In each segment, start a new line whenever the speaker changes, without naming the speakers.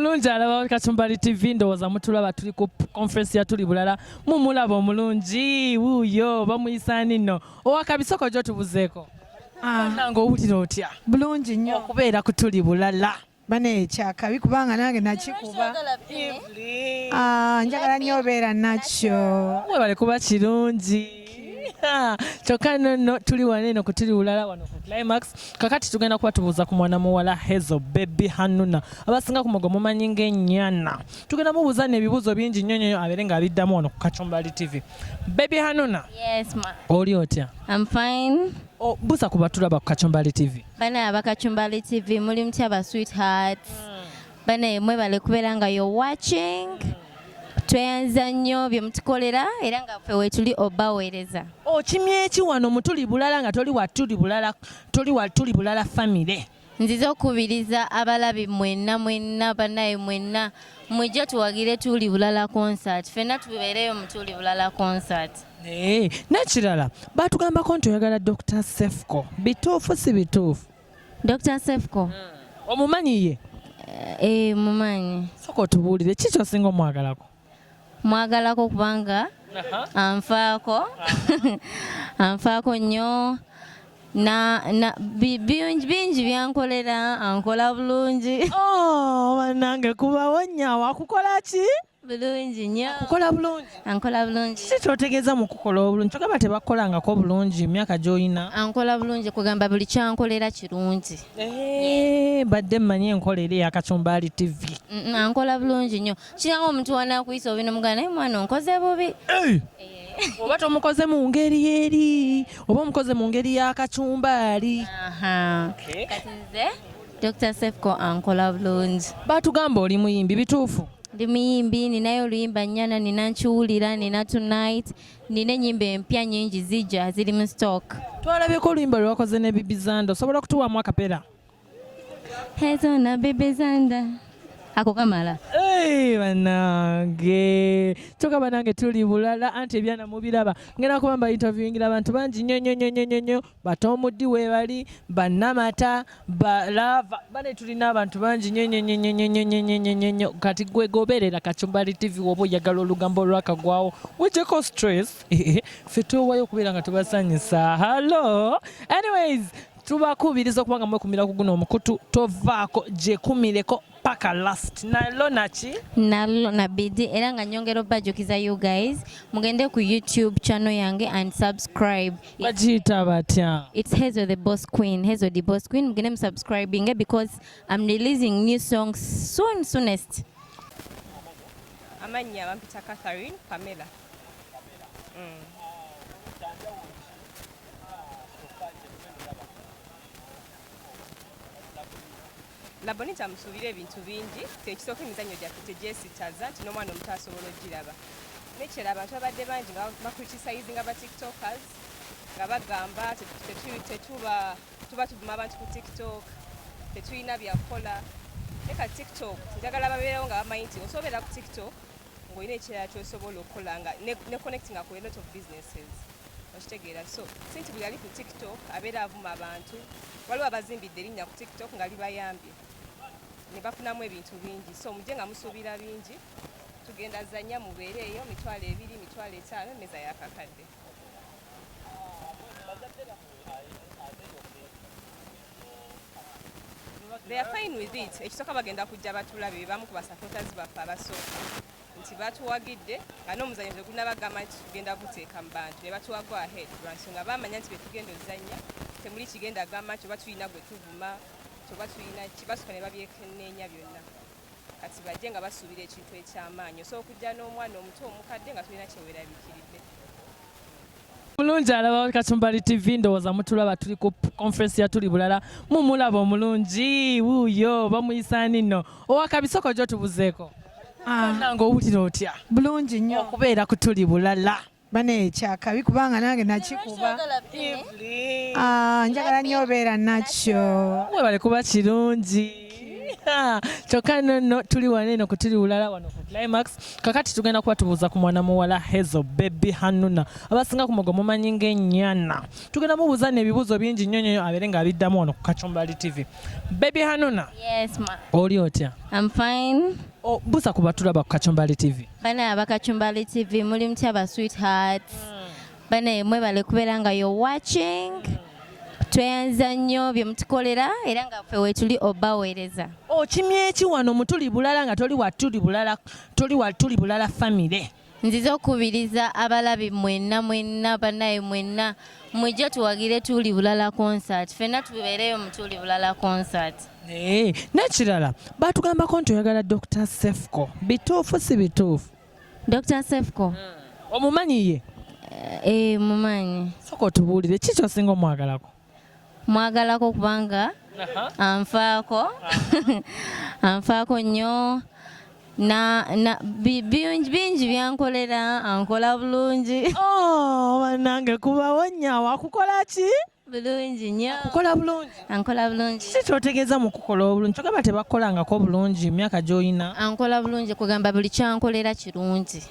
Omulungi alaba Kachumbali TV, ndowooza mutulaba, tuli ku conference ya Tuli Bulala. Mumulaba omulungi wuuyo, bamuyisa nno owakabisoko gyotubuzeeko. Nange owulira otya?
Bulungi nnyo.
Okubeera ku Tuli Bulala.
Bane kyakabi kubanga nange nakikuba. Ah, njagala nnyo obeera nakyo.
Webale kuba kirungi. Kyokka nno tuli wano eno ku Tuli Bulala wano ku Climax. Kakati tugenda kuba tubuuza ku mwana muwala Hazel Baby Hanuna, abasinga ku mugo mumanyi ng'ennyana. Tugenda mubuuza n'ebibuuzo bingi nnyo nnyo abeere ng'abiddamu wano ku Kachumbali TV. Baby Hanuna.
Yes, ma.
Oli otya?
I'm fine.
Oh, buuza ku batulaba ku Kachumbali TV.
Bana abakachumbali TV, muli mutya ba sweethearts? Bana mwebale kubeera nga you're watching. Tweyanza nnyo bye mutukolera era nga ffe weetuli obaweereza.
Okimye ki wano mu Tuli Bulala nga toli wa Tuli Bulala, toli wa Tuli Bulala family?
Nzize okukubiriza abalabi mwenna mwenna, bannaye mwenna mujje tuwagire Tuli Bulala concert, ffenna tubeereyo mu Tuli Bulala concert.
N'ekirala baatugambako nti oyagala Dr. Sefco, bituufu si bituufu?
Dr. Sefco.
Omumanyi ye?
Mumanyi.
Sooka otubuulire ki ky'osinga omwagalako?
Mwagalako kubanga anfaako. Anfaako nnyo. Na bingi byankolera, ankola bulungi.
Oh, bannange kubawonya, akukola ki?
Bulungi nnyo.
Akukola bulungi?
Ankola bulungi.
Ki ky'otegeeza mu kukola obulungi? Kyogamba tebakukolangako bulungi myaka gy'olina?
Ankola bulungi, kugamba buli kyankolera kirungi.
Badde mmanyi enkola eri eya Kachumbali TV.
Ankola bulungi nnyo. Kiranga omuntu wanaakuyisa obi n'omugamba naye mwana onkoze bubi.
Oba tomukoze mu ngeri eri, oba omukoze mu ngeri ya kachumbali.
Kati nze Dr. Sefco ankola bulungi.
Baatugamba oli muyimbi, bituufu?
Ndi muyimbi, ninayo oluyimba nnyana, nina nkiwulira, nina tonight, nina ennyimba empya nnyingi zijja ziri mu stock.
Twalabyeko oluyimba lwe wakoze ne Bibi Zanda, osobola okutuwaamu akapera?
Hezo na Bibi Zanda. Ako kamala.
Bannange, kyokka bannange tuli bulala anti ebyana mubiraba. Ngenda kuba mba interviewingira abantu bangi nnyo nnyo nnyo nnyo nnyo, Batomuddi weebali, bannamata, balava, bane tulina abantu bangi nnyo nnyo nnyo nnyo nnyo nnyo nnyo nnyo nnyo nnyo. Kati gwe goberera Kachumbali TV woba oyagala olugambo lwakagwawo, wejjeko stress. Ffe twewayo okubeera nga tubasanyusa. Hello. Anyways, tubakubiriza okuba nga mwekumira ku guno omukutu, tovaako, gyekumireko paka last. Nalo naki?
Nalo na bidi, era nga nyongera obajjukiza you guys, mugende ku YouTube channel yange and subscribe.
Bagiyita batya?
It's Hazel the Boss Queen, Hazel the Boss Queen. Mugende musubscribing because I'm releasing new songs soon, soonest.
Amannya bampita Catherine Pamela. Labonita musuubire ebintu bingi. Ekisooka emizannyo gyaffe tegyesitaza nti n'omwana omuto asobola ogiraba. N'ekirala abantu babadde bangi nga bacriticinga ba tiktokers nga bagamba tuba tuvuma abantu ku TikTok, tetulina byakukola. Naye ka TikTok njagala babeerewo nga bamanyi nti osobola ku TikTok ng'olina ekirala ky'osobola okukola nga ne connectinga ku a lot of businesses. Okitegeera? So si nti buli ali ku TikTok abeera avuma abantu. Waliwo abazimbidde erinnya ku TikTok nga libayambye ne bafunamu ebintu bingi. So mujje nga musuubira bingi, tugenda zanya mubeere eyo 20,000, 50,000, emmeeza yakakadde. They are fine with it. Ekisooka bagenda kujja batulabe, bamu ku basupporters baffe abasooka nti batuwagidde nga n'omuzannyo tegunnabagamba nti tugenda guteeka mu bantu, ne batuwa go ahead lwa nsonga baamanya nti bye tugenda ozannya temuli kigenda gamba nti oba tulina gwe tuvuma oba tulina ki, basooka ne babyekenneenya byonna. Kati bajje nga basuubira ekintu eky'amaanyi, osobola okujja n'omwana omuto omukadde nga tolina kye weeraliikiridde.
Mulungi alaba Kachumbali TV, ndowooza mutulaba, tuli ku conference ya Tuli Bulala. Mumulaba omulungi wuuyo, bamuyisa nno owakabisoko gyotubuzeeko. Nange owulira otya?
Bulungi nnyo.
Okubeera ku Tuli Bulala.
Bane kyakabi kubanga nange nakikuba. Njagala nnyo obeera nakyo.
Webale kuba kirungi. Kyokka nno tuli wano eno ku Tuli Bulala wano ku Climax. Kakati tugenda kuba tubuuza ku mwana muwala Hazel Baby Hanuna, abasinga ku mugo mumanyi ng'ennyana. Tugenda mubuuza nno ebibuuzo bingi nnyo nnyo abeere ng'abiddamu wano ku Kachumbali TV. Baby Hanuna.
Yes, ma.
Oli otya?
I'm fine.
Oh, buuza ku batulaba ku Kachumbali TV.
Bana abakachumbali TV, muli mutya ba sweethearts? Bana mwebale kubeera nga you're watching. Tweyanza nnyo bye mutukolera era nga ffe weetuli obaweereza.
Okimye ki wano mu Tuli Bulala nga toli wa Tuli Bulala, toli wa Tuli Bulala family?
Nzize okukubiriza abalabi mwenna mwenna, bannaye mwenna mujje tuwagire Tuli Bulala concert, ffenna tubeereyo mu Tuli Bulala concert.
N'ekirala batugambako nti oyagala Dr. Sefco, bituufu si bituufu?
Dr. Sefco
omumanyi ye?
Mumanyi.
Sooka otubuulire ki ky'osinga omwagalako?
Mwagalako kubanga anfaako anfaako nnyo na bingi byankolera, ankola bulungi.
Oh, bannange kubawo nnyo, akukola ki?
Bulungi nnyo.
Kukola bulungi?
Ankola bulungi.
Kiki kyotegeeza mu kukola obulungi? Kyogamba tebakukolangako bulungi myaka gy'olina?
Ankola bulungi kugamba buli kyankolera kirungi.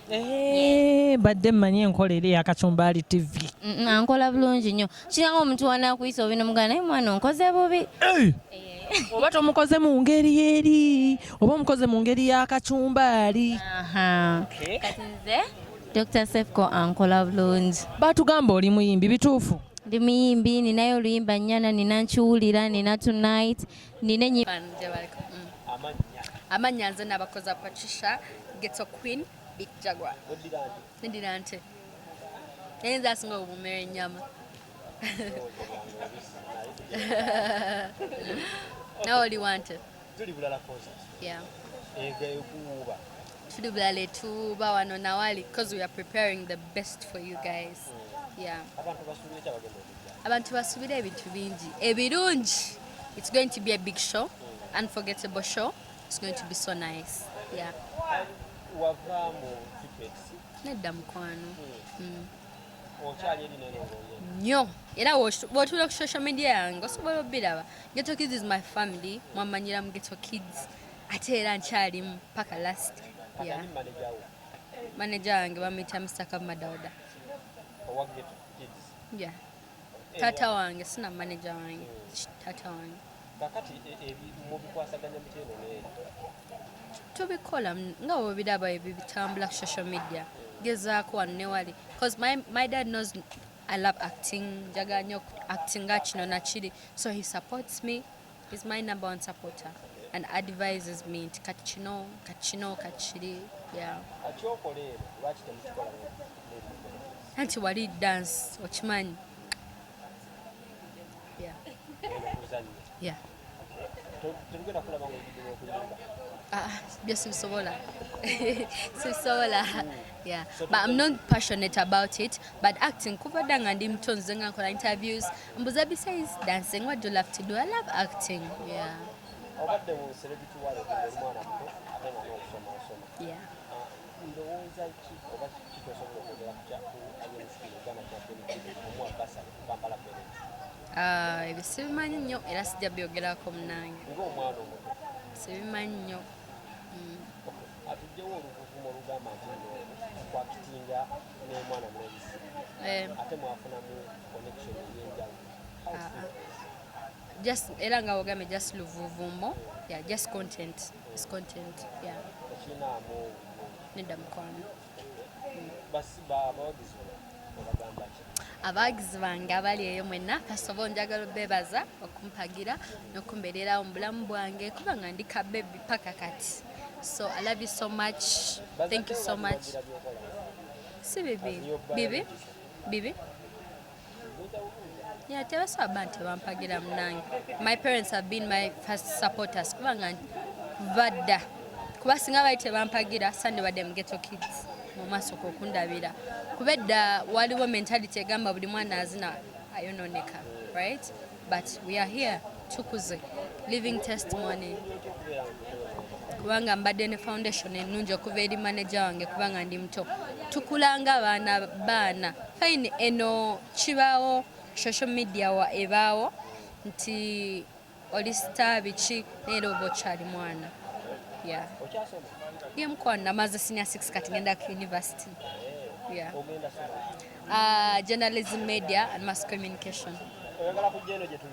Badde mmanyi enkola eri ey'Akachumbali TV.
Ankola bulungi nnyo. Kiranga omuntu wanaakuyisa obi n'omugamba naye mwana onkoze bubi.
Oba tomukoze mu ngeri eri, oba omukoze mu ngeri y'akacumbaali.
Kati nze Dr. Sefco ankola bulungi.
Batugamba oli muyimbi, bituufu?
Ndi muyimbi, ninayo oluyimba nnyana, nina nkiwulira, nina tonight, nina ennyimba.
Amannya nze Nabakoza Patricia, Ghetto Queen, Big Jaguar. Neddira nte. Naye nze asinga obuwoomera ennyama. Nawe oli wante?
Tuli Bulala concert.
Yeah.
Ekuwuuba.
Tuli Bulala etuuba wano nawali because we are preparing the best for you guys. Yeah.
Abantu basuubire ki abagenda okujja?
Abantu basuubire ebintu bingi ebirungi. It's going to be a big show, unforgettable show. It's going to be so nice. Yeah.
Wava mu Tipex?
Nedda mukwano.
Okyali eri neno ng'oye?
Nnyo. Era bw'otuula ku social media yange osobola obbiraba. Ghetto Kids is my family. Mwamanyira mu Ghetto Kids. Ate era nkyalimu paka last. Yeah.
Kati ani manager wo?
Manager wange bamuyita Mr. Kavuma Dauda.
Owa Ghetto Kids?
Yeah. Taata wange, sina manager wange. Taata wange.
Kakati mubikwasaganya mutya eno n'eri?
Tubikola nga bw'obiraba ebyo bitambula ku social media. Gezaako wano ne wali. Because my dad knows I love acting. Njagala nnyo acting nga kino na kiri. So he supports me. He's my number one supporter and advises me nti kati kino, kati kino, kati kiri. Yeah.
Akyokola eno lwaki temukikola n'ebikola?
Anti wali dance okimanyi. Yeah.
Eno kuzannya.
Yeah.
Tetugenda kulaba ng'ojjudde okuyimba.
Byo sibisobola. Sibisobola. Yeah. But I'm not passionate about it. But acting, kuva dda nga ndi muto nze nga nkola interviews. Mbuza besides dancing, what do you love to do? I love acting. Yeah.
Obadde mu celebrity world ng'oli mwana muto ate nga n'okusoma osoma.
Yeah.
Ndowooza ki oba ki ky'osobola okwogera ku kya ku Alien Skin Uganda kya Benny omuwa bursary ku Kampala Parents?
Ebyo sibimanyi nnyo era sijja byogerako munnange.
Ng'omwana omuto.
Sibimanyi nnyo.
Atugyewo oluvuvumo olugamba nti nno kwakitinga n'omwana mulenzi. Ate mwafunamu connection ey'enjawulo. How serious?
Just era nga wogambye just luvuvumo. Yeah, just content. It's content. Yeah.
Tekirinaamu
Nedda mukwano.
Abawagizi obagamba ki?
Abawagizi bange abali eyo mwenna, first of all njagala obeebaza okumpagira n'okumbeererawo mu bulamu bwange kubanga ndi ka baby paka kati. So I love you so much. Thank you so much. Si bibi. Bibi? Bibi? Yeah, tebasobola bba nti tebampagira munnange. My parents have been my first supporters kubanga badda. Kuba singa bali tebampagira sandibadde mu Ghetto Kids mu maaso okundabira. Kuba edda waliwo mentality egamba buli mwana azina ayonooneka, right? But we are here, tukuze, living testimony. Kubanga mbadde ne foundation ennungi okuva eri manager wange kubanga ndi muto. Tukulanga abaana baana. Fine eno kibaawo social media wa ebaawo nti Oli star biki, naye era oba okyali mwana. Yeah.
Okyasoma?
Ye mukwano, namaze senior 6, kati ngenda ku university. Yeah.
Ogenda soma?
Journalism, media and mass communication.
Oyagala kujja eno gye tuli?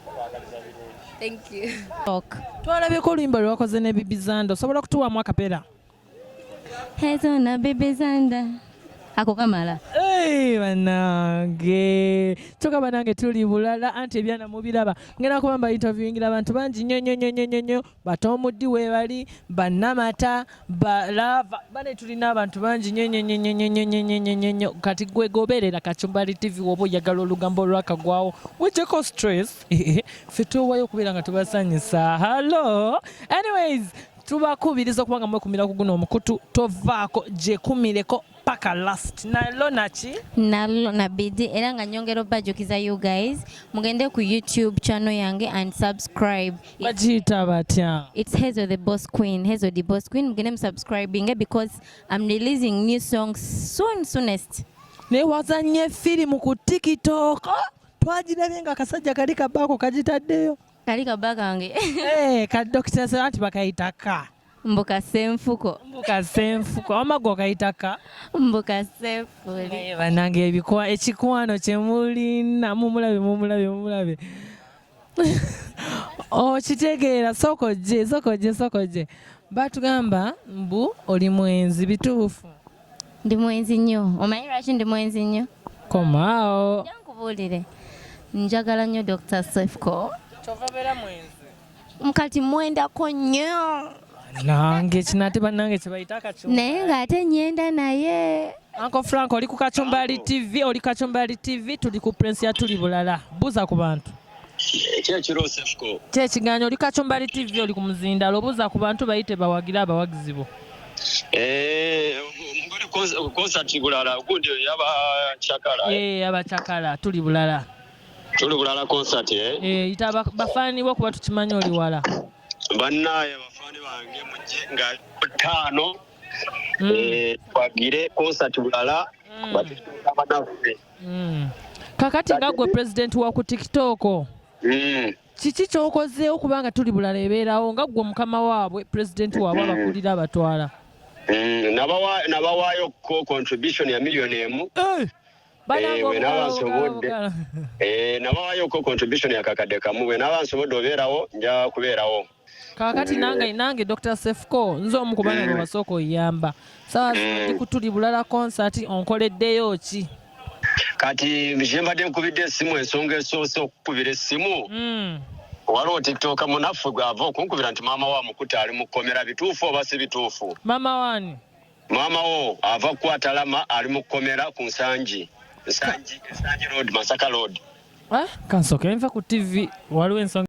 Kwagaliza birungi.
Thank you.
Ok.
Twalabyeko oluyimba lwe wakoze ne Bibizanda, osobola okutuwaamu akapera?
Hezo na Bebe Zanda, ako kamala.
Hey, bannange, kyokka bannange tuli bulala, anti ebyana mubiraba. Ngenda kuba mba interviewingira abantu bangi nnyo nnyo nnyo nnyo nnyo. Batomuddi weebali, bannamata, balava bane, tulina abantu bangi nnyo nnyo nnyo nnyo nnyo nnyo nnyo nnyo nnyo nnyo. Kati gwe goberera Kachumbali TV woba oyagala olugambo olwakagwawo, wejjeko stress. Ffe tuwayo okubeera nga tubasanyusa. Hallo, anyways, tubakubiriza okuba nga mwekumira ku guno omukutu, tovaako, gyekumireko paka last. Nalo naki?
Nalo na bidi, era nga nyongera obajjukiza, you guys mugende ku YouTube channel yange and subscribe.
Bagiyita batya?
It's Hazel the Boss Queen, Hazel the Boss Queen. Mugende musubscribinge because I'm releasing new songs soon, soonest.
Naye wazanye firimu ku TikTok, twagirabye nga akasajja kali kabaako kagitaddeyo.
Kali kaba kange.
Eh, ka Dr. anti bakayitaka.
Mbuka senfuko.
Mbuka senfuko, wamma gwe okayitaka.
Mbuka sefuli.
Naye bannange, ebikwa ekikwano kye mulina, mumulabe, mumulabe, mumulabe. Okitegeera? Sooka ojje, sooka ojje, sooka ojje. Batugamba mbu oli mwenzi, bituufu?
Ndi mwenzi nnyo. Omanyi lwaki ndi mwenzi nnyo?
Komaawo.
Nkubuulire, njagala nnyo Dr. Sefco.
Kyova beera mwenzi.
Kati mwendako nnyo.
Nange kino ate bannange kye bayita akacumba.
Naye ng'ate nyenda naye.
Uncle Frank, oli ku Kachumbali TV, oli Kachumbali TV, tuli ku Prince ya tuli bulala. Buuza ku bantu.
Kyekiro Sefco.
Kyekiganyo, oli Kachumbali TV, oli ku muzindalo, buuza ku bantu, bayite bawagire abawagizi bo.
Omugole concert bulala gundi yaba chakala.
Eh, abacakala tuli bulala.
Tuli bulala concert, eh.
Eh, yita bafaani bo kuba tukimanyi oli wala.
Bannaye, abafaani bange, mujje nga 5, twagire concert bulala batutuuka banaffe.
Kakati nga gwe president wa ku TikTok, kiki kyokozeewo kubanga tuli bulala ebeerawo nga gwe mukama waabwe, president waabwe, abakulira abatwala?
Nabawaayo ko contribution ya 1 million.
Banange,
bwe naba
obugalo,
nsobodde.
obugalo.
Nabawaayo ko contribution ya 1,000. Bwe naba nsobodde obeerawo, nja kubeerawo.
Kaakati nange Dr. Sefco, nze omu ku baana be wasooka oyamba. Sawa zino ndi kutuli bulala concert, onkoleddeyo ki?
Kati kye mbadde nkubidde essimu, ensonga esoose okukubira essimu, waliwo TikToker munaffe gwava okunkubira nti maama wa mukuta ali mu kkomera. Bituufu oba si bituufu?
Maama wani?
Maama wo ava kukwata lama, ali mu kkomera ku Nsangi, Nsangi, Nsangi Road, Masaka Road.
Ah, kansooke nva ku TV, waliwo ensonga.